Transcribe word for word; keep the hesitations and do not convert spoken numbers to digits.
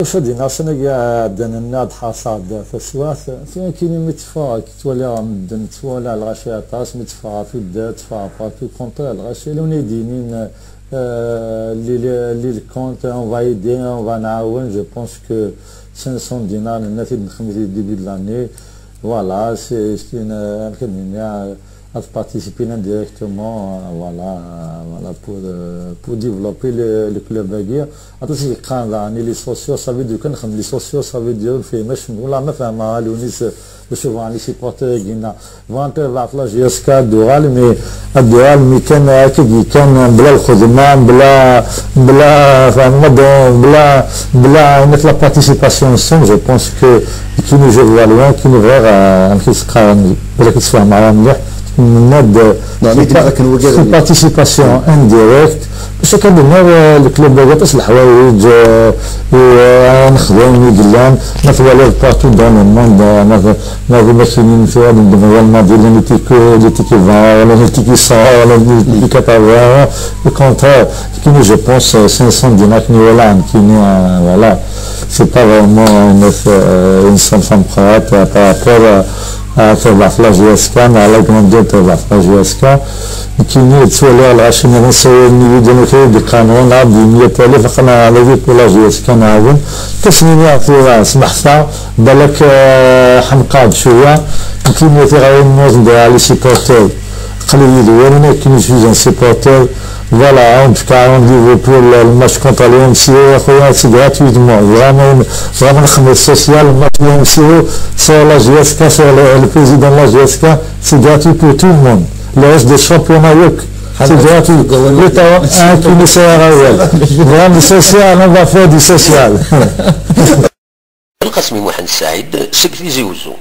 Acu ad d-iniɣ, sani-agi iɛeddan-nni ad ḥaṣaɣ-d taswiɛt, tin akin mi tteffɣeɣ, ttwaliɣ medden ttwaliɣ lɣaci aṭas, mi tteffɣeɣ ɣer tuddar, tteffɣeɣ partout, contraire, lɣaci ala win ay d-yinin, euh, les, les, les comptes, on va aider, on va nɛawen, je pense que cinq cents dinars, nenna-t-id nexdem-it début de l'année, voilà, c'est, c'est une, euh, amek ad d-nini, euh, ad participer indirectement, euh, voilà, euh, voilà, pour, euh, pour développer le, le club-agi. Aṭas i yeqqaren daɣen, les sociaux, ça veut dire kan nexdem les sociaux, ça veut dire ur nefhim acemma. Wala ma fehmeɣ a Lewnis, euh, d acu bɣan les supporters-agi-nneɣ. Bɣan ad terbeḥ la J S K ad d-tuɣal, mais ad d-tuɣal, mais kan akka kan, bla lxedma, bla, bla, fehmeḍ, bla, bla, la participation-nsen, je pense que nekkini je vois loin, nekkini bɣiɣ, euh, amek i s-qqaren, balak ad tfehmeḍ ara mliḥ, nenna-d, c'est une participation indirecte, bac akka d-nniɣ, euh, le club-agi aṭas n leḥwayeǧ, euh, euh, ad nexdem i yellan, ma twaliḍ partout dans le monde, euh, ma, ma d imakinin tura d Real Madrid, la Atlético, l'Atlético Eibar, la Atlético Eibar, la Atlético Qatar, au contraire, nekkini, je pense, euh, cinq cents dinars, nekkini, voilà, nekkini, euh, voilà, c'est pas vraiment une, euh, une somme, somme prête, euh, par rapport à, à terbeḥ la J S K, neɣ la grandeur terbeḥ la J S K. Nekkini ttwaliɣ lɣaci-nniḍen ssawalen-iyi-d amek ay d-qqaren, ɣur-neɣ d meyya alaf, aql-aɣ ala di pour la J S K nɛawen. Kas-nni tura, smeḥta, balak, euh, ḥemqeɣ-d cwiya. Nekkini tiɣawin-nniḍen d les supporters. Aql-iyi d yiwen akken i suis un supporter. Voilà, on te fait un rendez-vous pour le, le match contre l'O M C O, a خويا, c'est gratuitement. Vraiment, vraiment, le social, le match l'O M C O, sur la J S K, sur le, le président de la J S K, c'est gratuit pour tout le monde. Le reste des championnats, yok, c'est gratuit. Le temps, un qui nous sert à rien. Vraiment, le social, on va faire du social. Lqasmi Muḥend Saɛid seg Tizi Wezzu.